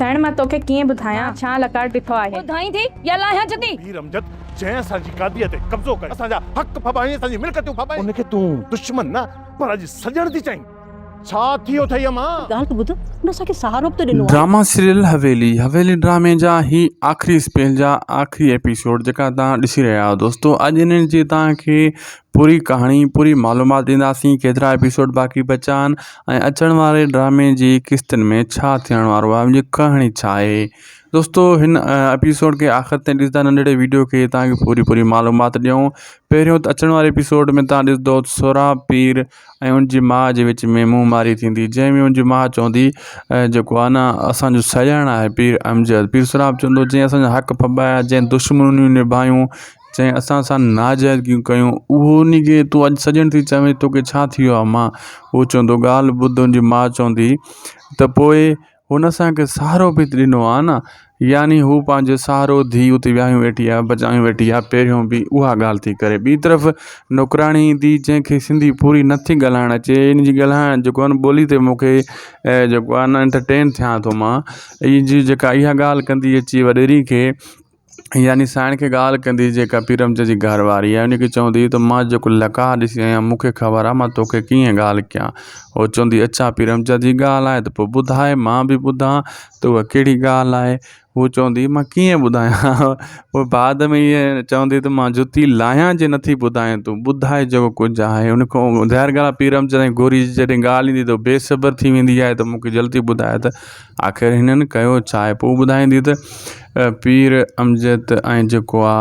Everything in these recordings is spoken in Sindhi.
سائڻ مان توکي ڪيئن ٻڌايان ڇا لڪار ڏٺو آهي. ٻڌائين ٿي يا لاهيان جتي؟ پير امجد جنهن اسان جي گاديء تي قبضو ڪيو، اسان جا حق ڦٻائين، اسان جي ملڪيتون ڦٻائين. ان کي تون دشمن نه پر اڄ سڄڻ ٿي چئين. ڇا ٿي ويو اٿئي امان؟ ڳالهه ته ٻڌ، هن اسان کي سهارو به ته ڏنو آهي. ڊراما سيريل حويلي حويلي ڊرامي جا هي آخري اسپيل جا آخري ايپيسوڊ جيڪا توهان ڏسي رهيا آهيو دوستو اڄ انهن جي توهان کي پوري ڪهاڻي پوري معلومات ڏينداسين ڪيترا ايپيسوڊ باقي بچا آهن ۽ اچڻ واري ڊرامي جي قسطن ۾ ڇا ٿيڻ وارو آهي ان جي ڪهاڻي ڇا آهي دوستو هن ايپيسوڊ کي آخر تائين ڏسندا ننڍڙي ويڊيو کي تان کي پوري پوري معلومات ڏيون پهريون ته اچڻ واري ايپيسوڊ ۾ تان ڏسندو سهراب پير ۽ ان جي ماء جي وچ ۾ منهن ماري ٿيندي جنهن ۾ ان جي ماء چوندي جيڪو آهي نه اسانجو سڄڻ آهي پير امجد پير سهراب چوندو جنهن اسانجا حق ڦٻايا جنهن دشمنيون نڀايون جنهن اسان سان ناجائزگيون ڪيون اهو ان کي تون اڄ سڄڻ ٿي چوين توکي ڇا ٿي ويو آهي مان هو چوندو ڳالهه ٻڌ ان جي ماء چوندي ته پوء هن اسان کي سهارو به ته ڏنو آهي نه يعني هو پنهنجو سهارو ڌيء اتي وياهيون ويٺي آهي بچايون ويٺي آهي پهريون به اها ڳالهه ٿي ڪري ٻي طرف نوڪراڻي ايندي جنهن کي سنڌي پوري نٿي ڳالهائڻ اچي ان جي ڳالهائڻ جيڪو آهي نه ٻولي تي مون کي جيڪو آهي نه انٽرٽين ٿيان ٿو مان ان جي جيڪا اها ڳالهه ڪندي اچي وڏيري کي يعني سائڻ کي ڳالهه ڪندي جيڪا پيرمچ جي گهر واري آهي ان کي چوندي ته مان جيڪو لقاء ڏسي آيو آهيان مون کي خبر آهي مان توکي ڪيئن ڳالهه ڪيان هو چوندي اڇا پيرمچ جي ڳالهه آهي ته پوء ٻڌاء مان به ٻڌان ته اها ڪهڙي ڳالهه آهي هو چوندي مان ڪيئن ٻڌايان پوء بعد ۾ ائين چوندي ته مان جتي لاهيان جي نٿي ٻڌائين تون ٻڌاء جيڪو ڪجهه آهي ان کان ظاهر ڳالهه آهي پيرمچ ۽ گوري جي جڏهن ڳالهه ايندي ته بي صبر ٿي ويندي آهي ته مون کي جلدي ٻڌاء ته آخر هنن ڪيو ڇا آهي پوء ٻڌائيندي ته پير امجد ۽ جيڪو آ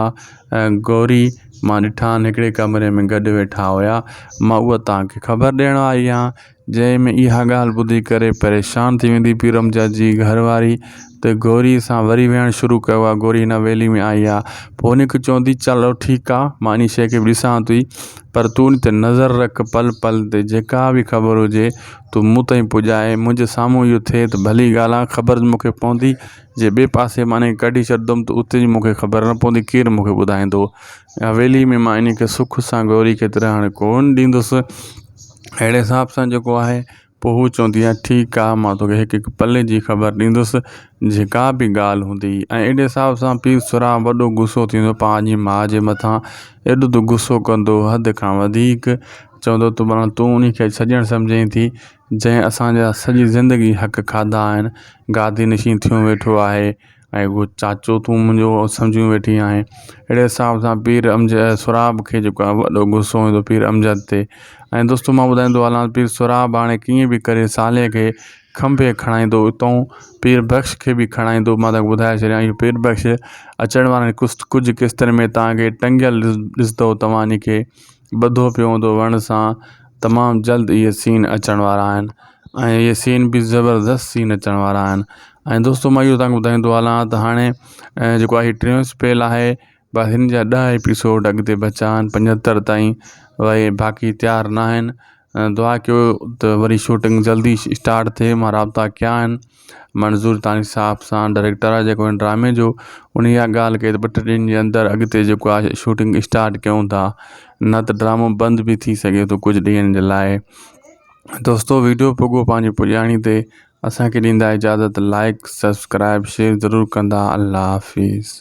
گوري مان ڏٺا آهن هڪڙي ڪمري ۾ گڏ ويٺا هيا مان اها توهان کي خبر ڏيڻ آئي آهيان جنهن ۾ اها ڳالهه ٻڌي ڪري پريشان ٿي ويندي پير امجد جي گهر واري ته گوري سان وري ويهڻ شروع ڪيو آ گوري هن حويلي ۾ آئي آ پوء ان کي چوندي چلو ٺيڪ آ مان ان شيء کي به ڏسان ٿي پر تون ان تي نظر رک پل پل تي جيڪا به خبر هجي تون مون تائين پڄائي، منهنجي سامهون اهو ٿئي ته ڀلي ڳالهه آهي، خبر مون کي پوندي، جي ٻئي پاسي مان انهيء کي ڪڍي ڇڏيندم ته اتي جي مون کي خبر نه پوندي، ڪير مون کي ٻڌائيندو؟ حويلي ۾ مان انهيء کي سک سان گوري کي ته رهڻ ڪونه ڏيندس. اهڙي حساب سان جيڪو آهي، پوء هوء چوندي آهي، ٺيڪ آهي، مان توکي هڪ هڪ پل جي خبر ڏيندس، جيڪا به ڳالهه هوندي. ۽ اهڙي حساب سان پير سهراب وڏو غصو ٿيندو پنهنجي ماء جي مٿان، ايڏو ته غصو ڪندو حد کان وڌيڪ، چوندو ته ڀلا تون انهي کي سڄڻ سمجهين ٿي جنهن اسان جا سڄي زندگي حق کاڌا آهن گادي نشين ٿيو ويٺو آهي ۽ اهو چاچو تون منهنجو سمجهيون ويٺي آهين اهڙي حساب سان پير امجد سهراب کي جيڪو آهي وڏو غصو ايندو پير امجد تي ۽ دوستو مان ٻڌائيندو هلان پير سهراب هاڻي ڪيئن به ڪري صالح کي کنڀي کڻائيندو اتئون پير بخش کي به کڻائيندو مان توهان کي ٻڌائي ڇڏيان اهو پير بخش اچڻ وارن ڪجهه قسطن ۾ توهان کي ٽنگيل ڏسندو توهان ان کي ٻڌو پيو هوندو وڻ سان تمام جلد اهي سين اچڻ وارا آهن ۽ اهي سين به زبردست سين اچڻ وارا آهن ۽ دوستو مان اهو توهان کي ٻڌائيندو هلان ته هاڻي جيڪو آهي ٽيون اسپيل آهي بس هن جا ڏهه ايپيسوڊ اڳتي بچا آهن پنجهتر تائين وري باقي تيار نه آهن دعا ڪيو ته وري شوٽنگ جلدي اسٽارٽ ٿئي مان رابطا ڪيا آهن منظور دانش صاحب سان ڊائريڪٽر آهي جيڪو هن ڊرامي جو ان اها ڳالهه ڪئي ته ٻه ٽي ڏينهن جي اندر اڳتي جيڪو آهي شوٽنگ اسٽارٽ ڪيون ٿا نه ته ڊرامو بند به ٿي سگهي ٿو ڪجهه ڏينهن جي لاء دوستو ويڊيو پڳو پنهنجي پڄاڻي تي اسانکي ڏيندا اجازت لائڪ سبسڪرائب شيئر ضرور ڪندا الله حافظ.